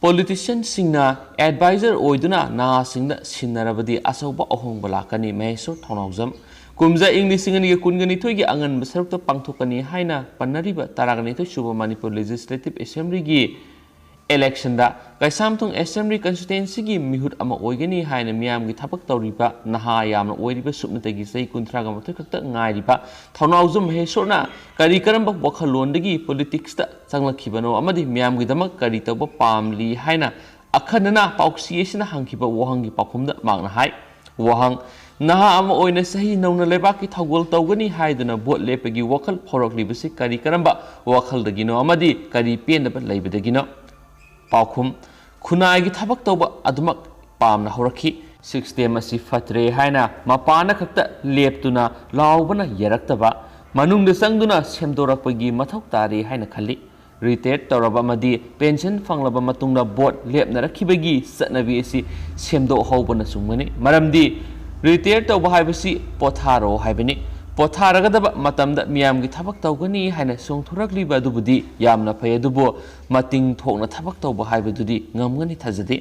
politicianꯁꯤꯡꯅ advisor ꯑꯣꯏꯗꯨꯅ ꯅꯍꯥꯁꯤꯡꯗ ꯁꯤꯟꯅꯔꯕꯗꯤ ꯑꯆꯧꯕ ꯑꯍꯣꯡꯕ ꯂꯥꯛꯀꯅꯤ, ꯃꯍꯦꯁꯣꯔ ꯊꯧꯅꯥꯎꯖꯝ꯫ ꯀꯨꯝꯖꯥ ꯏꯪ ꯂꯤꯁꯤꯡ ꯑꯅꯤꯒ ꯀꯨꯟꯒ ꯅꯤꯊꯣꯏꯒꯤ ꯑꯉꯟꯕ ꯁꯔꯨꯛꯇ ꯄꯥꯡꯊꯣꯛꯀꯅꯤ ꯍꯥꯏꯅ ꯄꯟꯅꯔꯤꯕ ꯇꯔꯥꯒ ꯅꯤꯊꯣꯏ ꯁꯨꯕ ꯃꯅꯤꯄꯨꯔ Legislative Assemblyꯒꯤ Election ꯗ ꯀꯩꯁꯥꯝꯊꯣꯡ Assembly Constituency ꯒꯤ ꯃꯤꯍꯨꯠ ꯑꯃ ꯑꯣꯏꯒꯅꯤ ꯍꯥꯏꯅ ꯃꯤꯌꯥꯝꯒꯤ ꯊꯕꯛ ꯇꯧꯔꯤꯕ ꯅꯍꯥ ꯌꯥꯝꯅ ꯑꯣꯏꯔꯤꯕ, ꯁꯨꯞꯅꯇꯒꯤ ꯆꯍꯤ ꯀꯨꯟꯊ꯭ꯔꯥꯒ ꯃꯥꯊꯣꯏ ꯈꯛꯇ ꯉꯥꯏꯔꯤꯕ ꯊꯧꯅꯥꯎꯖꯝ ꯃꯍꯦꯁ꯭ꯋꯔꯅ ꯀꯔꯤ ꯀꯔꯝꯕ ꯋꯥꯈꯜꯂꯣꯟꯗꯒꯤ politics ꯇ ꯆꯪꯂꯛꯈꯤꯕꯅꯣ ꯑꯃꯗꯤ ꯃꯤꯌꯥꯝꯒꯤꯗꯃꯛ ꯀꯔꯤ ꯇꯧꯕ ꯄꯥꯝꯂꯤ ꯍꯥꯏꯅ ꯑꯈꯟꯅꯅ ꯄꯥꯎꯆꯦ ꯑꯁꯤꯅ ꯍꯪꯈꯤꯕ ꯋꯥꯍꯪꯒꯤ ꯄꯥꯎꯈꯨꯝꯗ ꯃꯍꯥꯛꯅ ꯍꯥꯏ, ꯋꯥꯍꯪ: ꯅꯍꯥ ꯑꯃ ꯑꯣꯏꯅ ꯆꯍꯤ ꯅꯧꯅ ꯂꯩꯕꯥꯛꯀꯤ ꯊꯧꯒꯜ ꯇꯧꯒꯅꯤ ꯍꯥꯏꯗꯨꯅ ꯚꯣꯠ ꯂꯦꯞꯄꯒꯤ ꯋꯥꯈꯜ ꯐꯥꯎꯔꯛꯂꯤꯕꯁꯤ ꯀꯔꯤ ꯀꯔꯝꯕ ꯋꯥꯈꯜꯗꯒꯤꯅꯣ ꯑꯃꯗꯤ ꯀꯔꯤ ꯄꯦꯟꯗꯕ ꯂꯩꯕꯗꯒꯤꯅꯣ? ꯄꯥꯎꯈꯨꯝ: ꯈꯨꯟꯅꯥꯏꯒꯤ ꯊꯕꯛ ꯇꯧꯕ ꯑꯗꯨꯃꯛ ꯄꯥꯝꯅ ꯍꯧꯔꯛꯈꯤ꯫ System ꯑꯁꯤ ꯐꯠꯇ꯭ꯔꯦ ꯍꯥꯏꯅ ꯃꯄꯥꯟꯗ ꯈꯛꯇ ꯂꯦꯞꯇꯨꯅ ꯂꯥꯎꯕꯅ ꯌꯥꯔꯛꯇꯕ, ꯃꯅꯨꯡꯗ ꯆꯪꯗꯨꯅ ꯁꯦꯝꯗꯣꯔꯛꯄꯒꯤ ꯃꯊꯧ ꯇꯥꯔꯦ ꯍꯥꯏꯅ ꯈꯜꯂꯤ꯫ Retire ꯇꯧꯔꯕ ꯑꯃꯗꯤ pension ꯐꯪꯂꯕ ꯃꯇꯨꯡꯗ ꯚꯣꯠ ꯂꯦꯞꯅꯔꯛꯈꯤꯕꯒꯤ ꯆꯠꯅꯕꯤ ꯑꯁꯤ ꯁꯦꯝꯗꯣꯛꯍꯧꯕꯅ ꯆꯨꯝꯒꯅꯤ꯫ ꯃꯔꯝꯗꯤ retire ꯇꯧꯕ ꯍꯥꯏꯕꯁꯤ ꯄꯣꯊꯥꯔꯣ ꯍꯥꯏꯕꯅꯤ꯫ ꯄꯣꯊꯥꯔꯒꯗꯕ ꯃꯇꯝꯗ ꯃꯤꯌꯥꯝꯒꯤ ꯊꯕꯛ ꯇꯧꯒꯅꯤ ꯍꯥꯏꯅ ꯆꯣꯡꯊꯣꯔꯛꯂꯤꯕ ꯑꯗꯨꯕꯨꯗꯤ ꯌꯥꯝꯅ ꯐꯩ, ꯑꯗꯨꯕꯨ ꯃꯇꯤꯡ ꯊꯣꯛꯅ ꯊꯕꯛ ꯇꯧꯕ ꯍꯥꯏꯕꯗꯨꯗꯤ ꯉꯝꯒꯅꯤ ꯊꯥꯖꯗꯦ꯫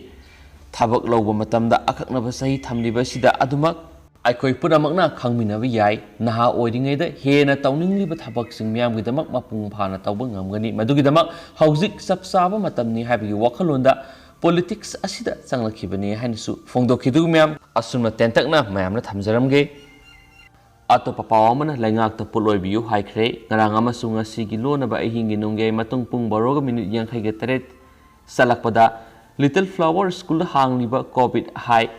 ꯊꯕꯛ ꯂꯧꯕ ꯃꯇꯝꯗ ꯑꯀꯛꯅꯕ ꯆꯍꯤ ꯊꯝꯂꯤꯕ ꯑꯁꯤꯗ ꯑꯗꯨꯃꯛ ꯑꯩꯈꯣꯏ ꯄꯨꯝꯅꯃꯛꯅ ꯈꯪꯃꯤꯟꯅꯕ ꯌꯥꯏ꯫ ꯅꯍꯥ ꯑꯣꯏꯔꯤꯉꯩꯗ ꯍꯦꯟꯅ ꯇꯧꯅꯤꯡꯂꯤꯕ ꯊꯕꯛꯁꯤꯡ ꯃꯤꯌꯥꯝꯒꯤꯗꯃꯛ ꯃꯄꯨꯡ ꯐꯥꯅ ꯇꯧꯕ ꯉꯝꯒꯅꯤ꯫ ꯃꯗꯨꯒꯤꯗꯃꯛ ꯍꯧꯖꯤꯛ ꯆꯞ ꯆꯥꯕ ꯃꯇꯝꯅꯤ ꯍꯥꯏꯕꯒꯤ ꯋꯥꯈꯜꯂꯣꯟꯗ politics ꯑꯁꯤꯗ ꯆꯪꯂꯛꯈꯤꯕꯅꯤ ꯍꯥꯏꯅꯁꯨ ꯐꯣꯡꯗꯣꯛꯈꯤ꯫ ꯑꯗꯨꯒ ꯃꯌꯥꯝ ꯑꯁꯨꯝꯅ ꯇꯦꯟꯇꯛꯅ ꯃꯌꯥꯝꯅ ꯊꯝꯖꯔꯝꯒꯦ꯫ ꯑꯇꯣꯞꯄ ꯄꯥꯎ ꯑꯃꯅ ꯂꯩꯉꯥꯛꯇ ꯄꯣꯠꯂꯣꯏꯕꯤꯌꯨ ꯍꯥꯏꯈ꯭ꯔꯦ꯫ ꯉꯔꯥꯡ ꯑꯃꯁꯨꯡ ꯉꯁꯤꯒꯤ ꯂꯣꯟꯅꯕ ꯑꯍꯤꯡꯒꯤ ꯅꯣꯡꯌꯥꯏ ꯃꯇꯨꯡ ꯄꯨꯡ ꯕꯥꯔꯣꯒ ꯃꯤꯅꯤꯠ ꯌꯥꯡꯈꯩꯒ ꯇꯔꯦꯠ ꯆꯠꯂꯛꯄꯗ Little Flower School ꯗ ꯍꯥꯡꯂꯤꯕ COVID High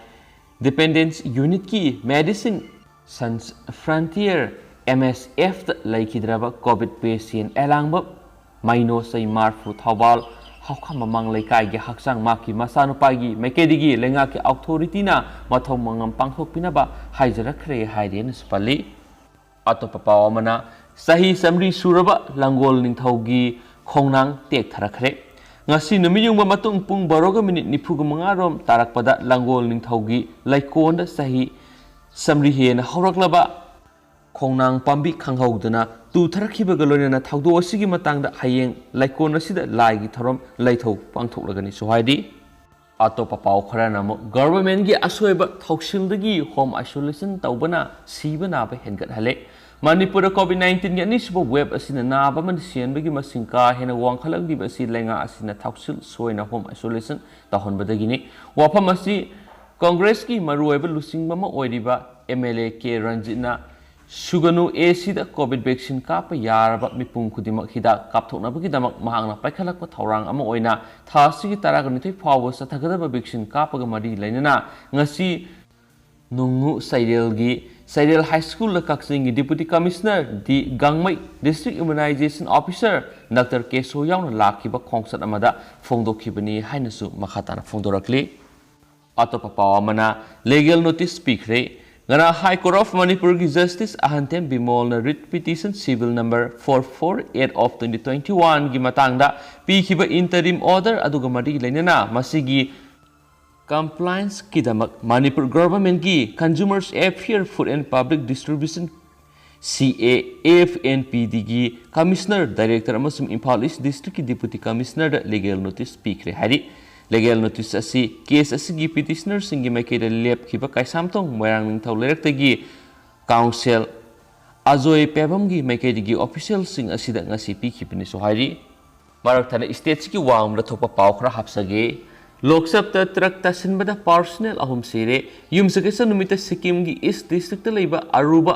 Dependence Unit ꯀꯤ Medicine Sans Frontier, M S F ꯇ ꯂꯩꯈꯤꯗ꯭ꯔꯕ COVID patient ꯑꯦꯂꯥꯡꯕ ꯃꯩꯅꯣ, ꯆꯍꯤ ꯃꯔꯤꯐꯨ, ꯊꯧꯕꯥꯜ ꯍꯥꯎꯈꯥꯝ ꯃꯃꯥꯡ ꯂꯩꯀꯥꯏꯒꯤ ꯍꯛꯆꯥꯡ ꯃꯍꯥꯛꯀꯤ ꯃꯆꯥꯅꯨꯄꯥꯒꯤ ꯃꯥꯏꯀꯩꯗꯒꯤ ꯂꯩꯉꯥꯛꯀꯤ authority ꯅ ꯃꯊꯧ ꯃꯉꯝ ꯄꯥꯡꯊꯣꯛꯄꯤꯅꯕ ꯍꯥꯏꯖꯔꯛꯈ꯭ꯔꯦ ꯍꯥꯏꯔꯦꯅꯁꯨ ꯄꯜꯂꯤ꯫ ꯑꯇꯣꯞꯄ ꯄꯥꯎ ꯑꯃꯅ, ꯆꯍꯤ ꯆꯥꯃꯔꯤ ꯁꯨꯔꯕ ꯂꯥꯡꯒꯣꯜ ꯅꯤꯡꯊꯧꯒꯤ ꯈꯣꯡꯅꯥꯡ ꯇꯦꯛꯊꯔꯛꯈ꯭ꯔꯦ꯫ ꯉꯁꯤ ꯅꯨꯃꯤꯠ ꯌꯨꯡꯕ ꯃꯇꯨꯡ ꯄꯨꯡ ꯕꯥꯔꯣꯒ ꯃꯤꯅꯤꯠ ꯅꯤꯐꯨꯒ ꯃꯉꯥ ꯔꯣꯝ ꯇꯥꯔꯛꯄꯗ ꯂꯥꯡꯒꯣꯜ ꯅꯤꯡꯊꯧꯒꯤ ꯂꯩꯀꯣꯜꯗ ꯆꯍꯤ ꯆꯥꯃꯔꯤ ꯍꯦꯟꯅ ꯍꯧꯔꯛꯂꯕ ꯈꯣꯡꯅꯥꯡ ꯄꯥꯝꯕꯤ ꯈꯪꯍꯧꯗꯅ ꯇꯨꯊꯔꯛꯈꯤꯕꯒ ꯂꯣꯏꯅꯅ ꯊꯧꯗꯣꯛ ꯑꯁꯤꯒꯤ ꯃꯇꯥꯡꯗ ꯍꯌꯦꯡ ꯂꯩꯀꯣꯜ ꯑꯁꯤꯗ ꯂꯥꯏꯒꯤ ꯊꯧꯔꯝ ꯂꯩꯊꯧ ꯄꯥꯡꯊꯣꯛꯂꯒꯅꯤꯁꯨ ꯍꯥꯏꯔꯤ꯫ ꯑꯇꯣꯞꯄ ꯄꯥꯎ ꯈꯔꯅ ꯑꯃꯨꯛ ꯒꯚꯔꯟꯃꯦꯟꯒꯤ ꯑꯁꯣꯏꯕ ꯊꯧꯁꯤꯜꯗꯒꯤ ꯍꯣꯝ ꯑꯥꯏꯁꯣꯂꯦꯁꯟ ꯇꯧꯕꯅ ꯁꯤꯕ ꯅꯥꯕ ꯍꯦꯟꯒꯠꯍꯜꯂꯦ꯫ ꯃꯅꯤꯄꯨꯔꯗ ꯀꯣꯚꯤꯗ ꯅꯥꯏꯟꯇꯤꯟꯒꯤ ꯑꯅꯤꯁꯨꯕ ꯋꯦꯕ ꯑꯁꯤꯅ ꯅꯥꯕ ꯑꯃꯗꯤ ꯁꯤꯍꯟꯕꯒꯤ ꯃꯁꯤꯡ ꯀꯥ ꯍꯦꯟꯅ ꯋꯥꯡꯈꯠꯂꯛꯂꯤꯕ ꯑꯁꯤ ꯂꯩꯉꯥꯛ ꯑꯁꯤꯅ ꯊꯧꯁꯤꯜ ꯁꯣꯏꯅ ꯍꯣꯝ ꯑꯥꯏꯁꯣꯂꯦꯁꯟ ꯇꯧꯍꯟꯕꯗꯒꯤꯅꯤ꯫ ꯋꯥꯐꯝ ꯑꯁꯤ ꯀꯣꯡꯒ꯭ꯔꯦꯁꯀꯤ ꯃꯔꯨꯑꯣꯏꯕ ꯂꯨꯆꯤꯡꯕ ꯑꯃ ꯑꯣꯏꯔꯤꯕ ꯑꯦꯝ ꯑꯦꯜ ꯑꯦ ꯀꯦ ꯔꯟꯖꯤꯠꯅ ꯁꯨꯒꯅꯨ ꯑꯦ ꯁꯤꯗ ꯀꯣꯚꯤꯗ ꯚꯦꯛꯁꯤꯟ ꯀꯥꯞꯄ ꯌꯥꯔꯕ ꯃꯤꯄꯨꯝ ꯈꯨꯗꯤꯡꯃꯛ ꯍꯤꯗꯥꯛ ꯀꯥꯞꯊꯣꯛꯅꯕꯒꯤꯗꯃꯛ ꯃꯍꯥꯛꯅ ꯄꯥꯏꯈꯠꯂꯛꯄ ꯊꯧꯔꯥꯡ ꯑꯃ ꯑꯣꯏꯅ ꯊꯥ ꯑꯁꯤꯒꯤ ꯇꯔꯥꯅꯤꯊꯣꯏ ꯐꯥꯎꯕ ꯆꯠꯊꯒꯗꯕ ꯚꯦꯛꯁꯤꯟ ꯀꯥꯞꯄꯒ ꯃꯔꯤ ꯂꯩꯅꯅ ꯉꯁꯤ ꯅꯨꯡꯉꯨ ꯆꯩꯔꯦꯜꯒꯤ ꯆꯩꯔꯦꯜ ꯍꯥꯏ ꯁ꯭ꯀꯨꯜꯗ ꯀꯛꯆꯤꯡꯒꯤ ꯗꯤꯄꯨꯇꯤ ꯀꯃꯤꯁꯅꯔ ꯗꯤ ꯒꯥꯡꯃꯩ, ꯗꯤꯁꯇ꯭ꯔꯤꯛ ꯏꯃ꯭ꯌꯨꯅꯥꯏꯖꯦꯁꯟ ꯑꯣꯐꯤꯁꯔ ꯗꯥꯛꯇꯔ ꯀꯦꯁꯣ ꯌꯥꯎꯅ ꯂꯥꯛꯈꯤꯕ ꯈꯣꯡꯆꯠ ꯑꯃꯗ ꯐꯣꯡꯗꯣꯛꯈꯤꯕꯅꯤ ꯍꯥꯏꯅꯁꯨ ꯃꯈꯥ ꯇꯥꯅ ꯐꯣꯡꯗꯣꯔꯛꯂꯤ꯫ ꯑꯇꯣꯞꯄ ꯄꯥꯎ ꯑꯃꯅ ꯂꯤꯒꯦꯜ ꯅꯣꯇꯤꯁ ꯄꯤꯈ꯭ꯔꯦ꯫ ꯉꯔꯥꯡ ꯍꯥꯏ ꯀꯣꯔꯠ ꯑꯣꯐ ꯃꯅꯤꯄꯨꯔꯒꯤ ꯖꯁꯇꯤꯁ ꯑꯍꯟꯊꯦꯝ ꯕꯤꯃꯣꯜꯅ writ petition civil number four four eight of twenty twenty ꯋꯥꯟꯒꯤ ꯃꯇꯥꯡꯗ ꯄꯤꯈꯤꯕ ꯏꯟꯇꯔꯤꯝ ꯑꯣꯔꯗꯔ ꯑꯗꯨꯒ ꯃꯔꯤ ꯂꯩꯅꯅ ꯃꯁꯤꯒꯤ ꯀꯝꯄ꯭ꯂꯥꯏꯟꯁꯀꯤꯗꯃꯛ ꯃꯅꯤꯄꯨꯔ ꯒꯚꯔꯟꯃꯦꯟꯠꯀꯤ consumers affair, food and public distribution, C A F N P ꯗꯤꯒꯤ ꯀꯃꯤꯁꯅꯔ, ꯗꯥꯏꯔꯦꯛꯇꯔ ꯑꯃꯁꯨꯡ ꯏꯝꯐꯥꯜ ꯏꯁ ꯗꯤꯁꯇ꯭ꯔꯤꯛꯀꯤ ꯗꯤꯄꯨꯇꯤ ꯀꯃꯤꯁꯅꯔꯗ ꯂꯤꯒꯦꯜ ꯅꯣꯇꯤꯁ ꯄꯤꯈ꯭ꯔꯦ ꯍꯥꯏꯔꯤ꯫ ꯂꯤꯒꯦꯜ ꯅꯣꯇꯤꯁ ꯑꯁꯤ ꯀꯦꯁ ꯑꯁꯤꯒꯤ ꯄꯤꯇꯤꯁꯅꯔꯁꯤꯡꯒꯤ ꯃꯥꯏꯀꯩꯗ ꯂꯦꯞꯈꯤꯕ ꯀꯩꯁꯥꯝꯊꯣꯡ ꯃꯣꯏꯔꯥꯡ ꯅꯤꯡꯊꯧ ꯂꯩꯔꯛꯇꯒꯤ ꯀꯥꯎꯟꯁꯤꯜ ꯑꯖꯣꯏ ꯄꯦꯕꯝꯒꯤ ꯃꯥꯏꯀꯩꯗꯒꯤ ꯑꯣꯐꯤꯁꯤꯌꯦꯜꯁꯤꯡ ꯑꯁꯤꯗ ꯉꯁꯤ ꯄꯤꯈꯤꯕꯅꯤꯁꯨ ꯍꯥꯏꯔꯤ꯫ ꯃꯔꯛ ꯊꯠꯅ ꯁ꯭ꯇꯦꯠꯁꯤꯒꯤ ꯋꯥꯡꯃꯗ ꯊꯣꯛꯄ ꯄꯥꯎ ꯈꯔ ꯍꯥꯞꯆꯒꯦ꯫ ꯂꯣꯛꯁꯞꯇ ꯇ꯭ꯔꯛ ꯇꯥꯁꯤꯟꯕꯗ ꯄꯥꯔꯁꯣꯅꯦꯜ ꯑꯍꯨꯝ ꯁꯤꯔꯦ꯫ ꯌꯨꯝꯁꯀꯩꯁ ꯅꯨꯃꯤꯠꯇ ꯁꯤꯛꯀꯤꯝꯒꯤ ꯏꯁ ꯗꯤꯁꯇ꯭ꯔꯤꯛꯇ ꯂꯩꯕ ꯑꯔꯨꯕ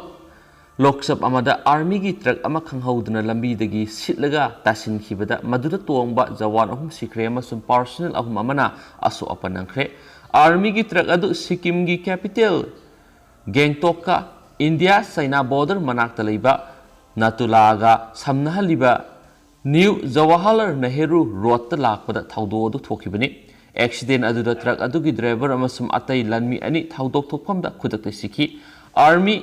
ꯂꯣꯛꯁꯞ ꯑꯃꯗ ꯑꯥꯔꯃꯤꯒꯤ ꯇ꯭ꯔꯛ ꯑꯃ ꯈꯪꯍꯧꯗꯅ ꯂꯝꯕꯤꯗꯒꯤ ꯁꯤꯠꯂꯒ ꯇꯥꯁꯤꯟꯈꯤꯕꯗ ꯃꯗꯨꯗ ꯇꯣꯡꯕ ꯖꯋꯥꯟ ꯑꯍꯨꯝ ꯁꯤꯈ꯭ꯔꯦ ꯑꯃꯁꯨꯡ ꯄꯥꯔꯁꯣꯅꯦꯜ ꯑꯍꯨꯝ ꯑꯃꯅ ꯑꯁꯣꯛ ꯑꯄꯟ ꯅꯪꯈ꯭ꯔꯦ꯫ ꯑꯥꯔꯃꯤꯒꯤ ꯇ꯭ꯔꯛ ꯑꯗꯨ ꯁꯤꯛꯀꯤꯝꯒꯤ ꯀꯦꯄꯤꯇꯦꯜ ꯒꯦꯡꯇꯣꯛꯀ ꯏꯟꯗꯤꯌꯥ ꯆꯩꯅꯥ ꯕꯣꯔꯗꯔ ꯃꯅꯥꯛꯇ ꯂꯩꯕ ꯅꯥꯇꯨꯂꯥꯒ ꯁꯝꯅꯍꯜꯂꯤꯕ ꯅ꯭ꯌꯨ ꯖꯋꯥꯍꯔꯂꯥꯜ ꯅꯦꯍꯔꯨ ꯔꯣꯗꯇ ꯂꯥꯛꯄꯗ ꯊꯧꯗꯣꯛ ꯑꯗꯨ ꯊꯣꯛꯈꯤꯕꯅꯤ꯫ ꯑꯦꯛꯁꯤꯗꯦꯟ ꯑꯗꯨꯗ ꯇ꯭ꯔꯛ ꯑꯗꯨꯒꯤ ꯗ꯭ꯔꯥꯏꯚꯔ ꯑꯃꯁꯨꯡ ꯑꯇꯩ ꯂꯟꯃꯤ ꯑꯅꯤ ꯊꯧꯗꯣꯛ ꯊꯣꯛꯐꯝꯗ ꯈꯨꯗꯛꯇ ꯁꯤꯈꯤ꯫ ꯑꯥꯔꯃꯤ,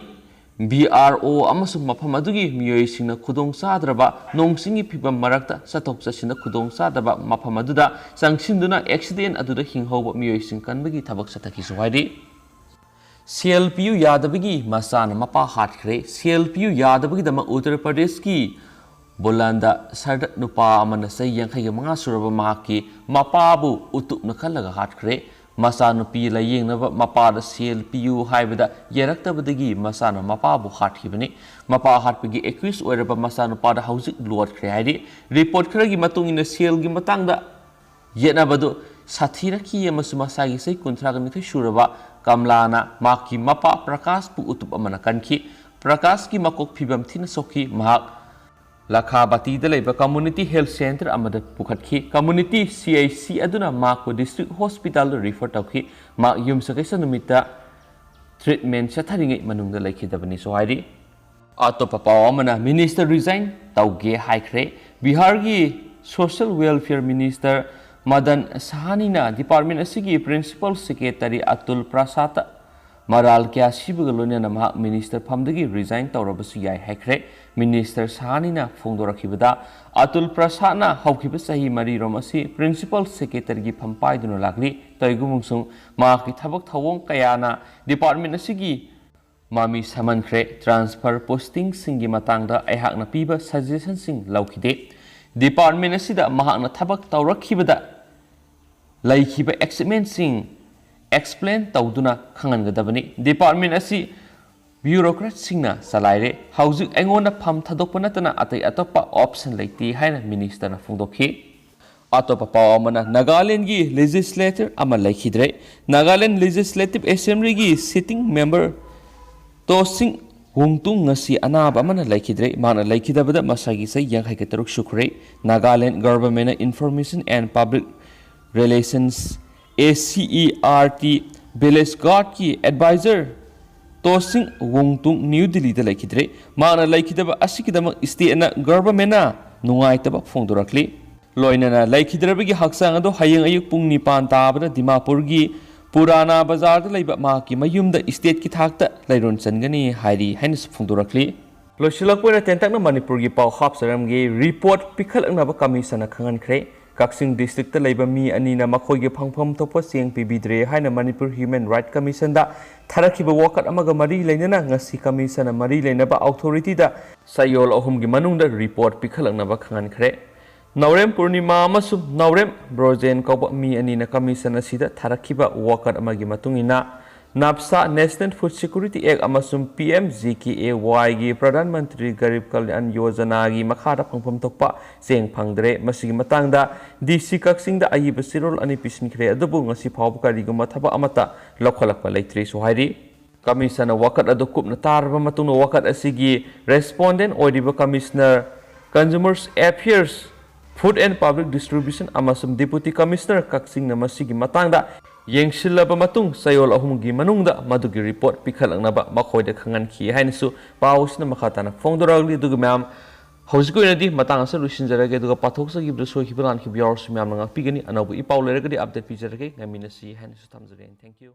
ꯕꯤ ꯑꯥꯔ ꯑꯣ ꯑꯃꯁꯨꯡ ꯃꯐꯝ ꯑꯗꯨꯒꯤ ꯃꯤꯑꯣꯏꯁꯤꯡꯅ ꯈꯨꯗꯣꯡ ꯆꯥꯗ꯭ꯔꯕ ꯅꯣꯡ ꯆꯤꯡꯒꯤ ꯐꯤꯕꯝ ꯃꯔꯛꯇ ꯆꯠꯊꯣꯛ ꯆꯠꯁꯤꯟꯗ ꯈꯨꯗꯣꯡ ꯆꯥꯗꯕ ꯃꯐꯝ ꯑꯗꯨꯗ ꯆꯪꯁꯤꯟꯗꯨꯅ ꯑꯦꯛꯁꯤꯗꯦꯟ ꯑꯗꯨꯗ ꯍꯤꯡꯍꯧꯕ ꯃꯤꯑꯣꯏꯁꯤꯡ ꯀꯟꯕꯒꯤ ꯊꯕꯛ ꯆꯠꯊꯈꯤꯁꯨ ꯍꯥꯏꯔꯤ꯫ ꯁꯦꯜ ꯄꯤꯌꯨ ꯌꯥꯗꯕꯒꯤ ꯃꯆꯥꯅ ꯃꯄꯥ ꯍꯥꯠꯈ꯭ꯔꯦ꯫ ꯁꯦꯜ ꯄꯤꯌꯨ ꯌꯥꯗꯕꯒꯤꯗꯃꯛ ꯎꯠꯇꯔ ꯄ꯭ꯔꯗꯦꯁꯀꯤ ꯕꯨꯂꯥꯟꯗ ꯁꯔꯗꯠ ꯅꯨꯄꯥ ꯑꯃꯅ ꯆꯍꯤ ꯌꯥꯡꯈꯩꯒ ꯃꯉꯥ ꯁꯨꯔꯕ ꯃꯍꯥꯛꯀꯤ ꯃꯄꯥꯕꯨ ꯎꯇꯨꯞꯅ ꯈꯜꯂꯒ ꯍꯥꯠꯈ꯭ꯔꯦ꯫ ꯃꯆꯥꯅꯨꯄꯤ ꯂꯥꯌꯦꯡꯅꯕ ꯃꯄꯥꯗ ꯁꯦꯜ ꯄꯤꯌꯨ ꯍꯥꯏꯕꯗ ꯌꯥꯔꯛꯇꯕꯗꯒꯤ ꯃꯆꯥꯅ ꯃꯄꯥꯕꯨ ꯍꯥꯠꯈꯤꯕꯅꯤ꯫ ꯃꯄꯥ ꯍꯥꯠꯄꯒꯤ ꯑꯦꯀ꯭ꯌꯨꯁ ꯑꯣꯏꯔꯕ ꯃꯆꯥꯅꯨꯄꯥꯗ ꯍꯧꯖꯤꯛ ꯂꯣꯠꯈ꯭ꯔꯦ ꯍꯥꯏꯔꯤ꯫ ꯔꯤꯄꯣꯔꯠ ꯈꯔꯒꯤ ꯃꯇꯨꯡ ꯏꯟꯅ ꯁꯦꯜꯒꯤ ꯃꯇꯥꯡꯗ ꯌꯦꯠꯅꯕꯗꯨ ꯁꯥꯊꯤꯔꯛꯈꯤ ꯑꯃꯁꯨꯡ ꯃꯁꯥꯒꯤ ꯆꯍꯤ ꯀꯨꯟꯊ꯭ꯔꯥꯒ ꯅꯤꯊꯣꯏ ꯁꯨꯔꯕ ꯀꯝꯂꯥꯅ ꯃꯍꯥꯛꯀꯤ ꯃꯄꯥ ꯄ꯭ꯔꯀꯥꯁꯄꯨ ꯎꯇꯨꯞ ꯑꯃꯅ ꯀꯟꯈꯤ꯫ ꯄ꯭ꯔꯀꯥꯁꯀꯤ ꯃꯀꯣꯛ ꯐꯤꯕꯝ ꯊꯤꯅ ꯁꯣꯛꯈꯤ꯫ ꯃꯍꯥꯛ ꯂꯈꯥꯕꯇꯤꯗ ꯂꯩꯕ ꯀꯝꯃ꯭ꯌꯨꯅꯤꯇꯤ ꯍꯦꯜꯊ ꯁꯦꯟꯇꯔ ꯑꯃꯗ ꯄꯨꯈꯠꯈꯤ꯫ ꯀꯝꯃ꯭ꯌꯨꯅꯤꯇꯤ ꯁꯤ ꯑꯩꯆ ꯁꯤ ꯑꯗꯨꯅ ꯃꯍꯥꯛꯄꯨ ꯗꯤꯁꯇ꯭ꯔꯤꯛ ꯍꯣꯁꯄꯤꯇꯥꯜꯗ ꯔꯤꯐꯔ ꯇꯧꯈꯤ꯫ ꯃꯍꯥꯛ ꯌꯨꯝꯁꯀꯩꯁ ꯅꯨꯃꯤꯠꯇ ꯇ꯭ꯔꯤꯠꯃꯦꯟ ꯆꯠꯊꯔꯤꯉꯩ ꯃꯅꯨꯡꯗ ꯂꯩꯈꯤꯗꯕꯅꯤꯁꯨ ꯍꯥꯏꯔꯤ꯫ ꯑꯇꯣꯞꯄ ꯄꯥꯎ ꯑꯃꯅ, ꯃꯤꯅꯤꯁꯇꯔ ꯔꯤꯖꯥꯏꯟ ꯇꯧꯒꯦ ꯍꯥꯏꯈ꯭ꯔꯦ꯫ ꯕꯤꯍꯥꯔꯒꯤ ꯁꯣꯁꯤꯌꯦꯜ ꯋꯦꯜꯐꯤꯌꯔ ꯃꯤꯅꯤꯁꯇꯔ ꯃꯗꯟ ꯁꯍꯥꯅꯤꯅ ꯗꯤꯄꯥꯔꯠꯃꯦꯟ ꯑꯁꯤꯒꯤ ꯄ꯭ꯔꯤꯟꯁꯤꯄꯜ ꯁꯦꯀ꯭ꯔꯦꯇꯔꯤ ꯑꯇꯨꯜ ꯄ꯭ꯔꯁꯥꯗ ꯃꯔꯥꯜ ꯀꯌꯥ ꯁꯤꯕꯒ ꯂꯣꯏꯅꯅ ꯃꯍꯥꯛ ꯃꯤꯅꯤꯁꯇꯔ ꯐꯝꯗꯒꯤ ꯔꯤꯖꯥꯏꯟ ꯇꯧꯔꯕꯁꯨ ꯌꯥꯏ ꯍꯥꯏꯈ꯭ꯔꯦ꯫ ꯃꯤꯅꯤꯁꯇꯔ ꯁꯍꯥꯅꯤꯅ ꯐꯣꯡꯗꯣꯔꯛꯈꯤꯕꯗ, ꯑꯇꯨꯜ ꯄ꯭ꯔꯁꯥꯗꯅ ꯍꯧꯈꯤꯕ ꯆꯍꯤ ꯃꯔꯤꯔꯣꯝ ꯑꯁꯤ ꯄ꯭ꯔꯤꯟꯁꯤꯄꯜ ꯁꯦꯀ꯭ꯔꯦꯇꯔꯤꯒꯤ ꯐꯝ ꯄꯥꯏꯗꯨꯅ ꯂꯥꯛꯂꯤ꯫ ꯇꯧꯏꯒꯨꯝꯕꯁꯨꯡ ꯃꯍꯥꯛꯀꯤ ꯊꯕꯛ ꯊꯧꯑꯣꯡ ꯀꯌꯥꯅ ꯗꯤꯄꯥꯔꯠꯃꯦꯟ ꯑꯁꯤꯒꯤ ꯃꯃꯤ ꯁꯥꯃꯟꯈ꯭ꯔꯦ꯫ ꯇ꯭ꯔꯥꯟꯁꯐꯔ ꯄꯣꯁꯇꯤꯡꯁꯤꯡꯒꯤ ꯃꯇꯥꯡꯗ ꯑꯩꯍꯥꯛꯅ ꯄꯤꯕ ꯁꯖꯦꯁꯟꯁꯤꯡ ꯂꯧꯈꯤꯗꯦ꯫ ꯗꯤꯄꯥꯔꯠꯃꯦꯟ ꯑꯁꯤꯗ ꯃꯍꯥꯛꯅ ꯊꯕꯛ ꯇꯧꯔꯛꯈꯤꯕꯗ ꯂꯩꯈꯤꯕ ꯑꯦꯆꯤꯞꯃꯦꯟꯁꯤꯡ ꯑꯦꯛꯁꯄ꯭ꯂꯦꯟ ꯇꯧꯗꯨꯅ ꯈꯪꯍꯟꯒꯗꯕꯅꯤ꯫ ꯗꯤꯄꯥꯔꯠꯃꯦꯟ ꯑꯁꯤ ꯕ꯭ꯌꯨꯔꯣꯀ꯭ꯔꯦꯠꯁꯤꯡꯅ ꯆꯂꯥꯏꯔꯦ꯫ ꯍꯧꯖꯤꯛ ꯑꯩꯉꯣꯟꯗ ꯐꯝ ꯊꯥꯗꯣꯛꯄ ꯅꯠꯇꯅ ꯑꯇꯩ ꯑꯇꯣꯞꯄ ꯑꯣꯞꯁꯟ ꯂꯩꯇꯦ ꯍꯥꯏꯅ ꯃꯤꯅꯤꯁꯇꯔꯅ ꯐꯣꯡꯗꯣꯛꯈꯤ꯫ ꯑꯇꯣꯞꯄ ꯄꯥꯎ ꯑꯃꯅ, ꯅꯥꯒꯥꯂꯦꯟꯗꯒꯤ ꯂꯦꯖꯤꯁꯂꯦꯇꯔ ꯑꯃ ꯂꯩꯈꯤꯗ꯭ꯔꯦ꯫ ꯅꯥꯒꯥꯂꯦꯟ ꯂꯦꯖꯤꯁꯂꯦꯇꯤꯚ ꯑꯦꯁꯦꯝꯕ꯭ꯂꯤꯒꯤ ꯁꯤꯇꯤꯡ ꯃꯦꯝꯕꯔ ꯇꯣꯁꯤꯡ ꯋꯨꯡꯇꯨꯡ ꯉꯁꯤ ꯑꯅꯥꯕ ꯑꯃꯅ ꯂꯩꯈꯤꯗ꯭ꯔꯦ꯫ ꯃꯍꯥꯛꯅ ꯂꯩꯈꯤꯗꯕꯗ ꯃꯁꯥꯒꯤ ꯆꯍꯤ ꯌꯥꯡꯈꯩꯒ ꯇꯔꯨꯛ ꯁꯨꯈ꯭ꯔꯦ꯫ ꯅꯥꯒꯥꯂꯦꯟ ꯒꯚꯔꯟꯃꯦꯟꯠꯅ information and public relations, A C E R T, village ꯒꯥꯔꯗꯀꯤ ꯑꯦꯗꯚꯥꯏꯖꯔ ꯇꯣꯁꯤꯡ ꯋꯨꯡꯇꯨꯡ ꯅ꯭ꯌꯨ ꯗꯤꯜꯂꯤꯗ ꯂꯩꯈꯤꯗ꯭ꯔꯦ꯫ ꯃꯍꯥꯛꯅ ꯂꯩꯈꯤꯗꯕ ꯑꯁꯤꯒꯤꯗꯃꯛ ꯁ꯭ꯇꯦꯠꯅ ꯒꯚꯔꯟꯃꯦꯟꯠꯅ ꯅꯨꯡꯉꯥꯏꯇꯕ ꯐꯣꯡꯗꯣꯔꯛꯂꯤ꯫ ꯂꯣꯏꯅꯅ ꯂꯩꯈꯤꯗ꯭ꯔꯕꯒꯤ ꯍꯛꯆꯥꯡ ꯑꯗꯨ ꯍꯌꯦꯡ ꯑꯌꯨꯛ ꯄꯨꯡ ꯅꯤꯄꯥꯟ ꯇꯥꯕꯗ ꯗꯤꯃꯥꯄꯨꯔꯒꯤ ꯄꯨꯔꯥꯅꯥ ꯕꯖꯥꯔꯗ ꯂꯩꯕ ꯃꯍꯥꯛꯀꯤ ꯃꯌꯨꯝꯗ ꯁ꯭ꯇꯦꯠꯀꯤ ꯊꯥꯛꯇ ꯂꯩꯔꯣꯟ ꯆꯟꯒꯅꯤ ꯍꯥꯏꯔꯤ ꯍꯥꯏꯅꯁꯨ ꯐꯣꯡꯗꯣꯔꯛꯂꯤ꯫ ꯂꯣꯏꯁꯤꯜꯂꯛꯄ ꯑꯣꯏꯅ ꯇꯦꯟꯇꯛꯅ ꯃꯅꯤꯄꯨꯔꯒꯤ ꯄꯥꯎ ꯍꯥꯞꯆꯔꯝꯒꯦ꯫ ꯔꯤꯄꯣꯔꯠ ꯄꯤꯈꯠꯂꯛꯅꯕ ꯀꯃꯤꯁꯟꯅ ꯈꯪꯍꯟꯈ꯭ꯔꯦ꯫ ꯀꯛꯆꯤꯡ ꯗꯤꯁꯇ꯭ꯔꯤꯛꯇ ꯂꯩꯕ ꯃꯤ ꯑꯅꯤꯅ ꯃꯈꯣꯏꯒꯤ ꯐꯪꯐꯝ ꯊꯣꯛꯄ ꯆꯦꯡ ꯄꯤꯕꯤꯗ꯭ꯔꯦ ꯍꯥꯏꯅ ꯃꯅꯤꯄꯨꯔ ꯍ꯭ꯌꯨꯃꯦꯟ ꯔꯥꯏꯠ ꯀꯃꯤꯁꯟꯗ ꯊꯥꯔꯛꯈꯤꯕ ꯋꯥꯀꯠ ꯑꯃꯒ ꯃꯔꯤ ꯂꯩꯅꯅ ꯉꯁꯤ ꯀꯃꯤꯁꯟꯅ ꯃꯔꯤ ꯂꯩꯅꯕ ꯑꯣꯊꯣꯔꯤꯇꯤꯗ ꯆꯌꯣꯜ ꯑꯍꯨꯝꯒꯤ ꯃꯅꯨꯡꯗ ꯔꯤꯄꯣꯔꯠ ꯄꯤꯈꯠꯂꯛꯅꯕ ꯈꯪꯍꯟꯈ꯭ꯔꯦ꯫ ꯅꯥꯎꯔꯦꯝ ꯄꯨꯔꯅꯤꯃꯥ ꯑꯃꯁꯨꯡ ꯅꯥꯎꯔꯦꯝ ꯕ꯭ꯔꯣꯖꯦꯟ ꯀꯧꯕ ꯃꯤ ꯑꯅꯤꯅ ꯀꯃꯤꯁꯟ ꯑꯁꯤꯗ ꯊꯥꯔꯛꯈꯤꯕ ꯋꯥꯀꯠ ꯑꯃꯒꯤ ꯃꯇꯨꯡ ꯏꯟꯅ, ꯅꯥꯞꯁꯥ, National Food Security Act, ꯑꯃꯁꯨꯡ P M G K A ꯋꯥꯏꯒꯤ Pradhan Mantri Garib Kalyan ꯌꯣꯖꯅꯥꯒꯤ ꯃꯈꯥꯗ ꯐꯪꯐꯝ ꯊꯣꯛꯄ ꯆꯦꯡ ꯐꯪꯗ꯭ꯔꯦ꯫ ꯃꯁꯤꯒꯤ ꯃꯇꯥꯡꯗ ꯗꯤ ꯁꯤ ꯀꯛꯆꯤꯡꯗ ꯑꯏꯕ ꯆꯦꯔꯣꯜ ꯑꯅꯤ ꯄꯤꯁꯤꯟꯈ꯭ꯔꯦ, ꯑꯗꯨꯕꯨ ꯉꯁꯤ ꯐꯥꯎꯕ ꯀꯔꯤꯒꯨꯝꯕ ꯊꯕꯛ ꯑꯃꯠꯇ ꯂꯧꯈꯠꯂꯛꯄ ꯂꯩꯇ꯭ꯔꯤꯁꯨ ꯍꯥꯏꯔꯤ꯫ ꯀꯃꯤꯁꯟꯅ ꯋꯥꯀꯠ ꯑꯗꯨ ꯀꯨꯞꯅ ꯇꯥꯔꯕ ꯃꯇꯨꯡꯗ ꯋꯥꯀꯠ ꯑꯁꯤꯒꯤ ꯔꯦꯁꯄꯣꯟꯗꯦꯟ ꯑꯣꯏꯔꯤꯕ commissioner, Consumers Affairs, Food and Public Distribution ꯑꯃꯁꯨꯡ Deputy Commissioner ꯀꯛꯆꯤꯡꯅ ꯃꯁꯤꯒꯤ ꯃꯇꯥꯡꯗ ꯌꯦꯡꯁꯤꯜꯂꯕ ꯃꯇꯨꯡ ꯆꯌꯣꯜ ꯑꯍꯨꯝꯒꯤ ꯃꯅꯨꯡꯗ ꯃꯗꯨꯒꯤ ꯔꯤꯄꯣꯔꯠ ꯄꯤꯈꯠꯂꯛꯅꯕ ꯃꯈꯣꯏꯗ ꯈꯪꯍꯟꯈꯤ ꯍꯥꯏꯅꯁꯨ ꯄꯥꯎꯁꯤꯅ ꯃꯈꯥ ꯇꯥꯅ ꯐꯣꯡꯗꯣꯔꯛꯂꯤ꯫ ꯑꯗꯨꯒ ꯃꯌꯥꯝ, ꯍꯧꯖꯤꯛꯀꯤ ꯑꯣꯏꯅꯗꯤ ꯃꯇꯥꯡ ꯑꯁꯤꯗ ꯂꯣꯏꯁꯤꯟꯖꯔꯒꯦ, ꯑꯗꯨꯒ ꯄꯥꯊꯣꯛꯆꯈꯤꯕꯗ ꯁꯣꯏꯈꯤꯕ ꯂꯥꯟꯈꯤꯕ ꯌꯥꯎꯔꯁꯨ ꯃꯌꯥꯝꯅ ꯉꯥꯛꯄꯤꯒꯅꯤ꯫ ꯑꯅꯧꯕ ꯏꯄꯥꯎ ꯂꯩꯔꯒꯗꯤ ꯑꯞꯗꯦꯠ ꯄꯤꯖꯔꯒꯦ꯫ ꯉꯥꯏꯃꯤꯟꯅꯁꯤ ꯍꯥꯏꯅꯁꯨ ꯊꯝꯖꯒꯦ꯫ Thank you꯫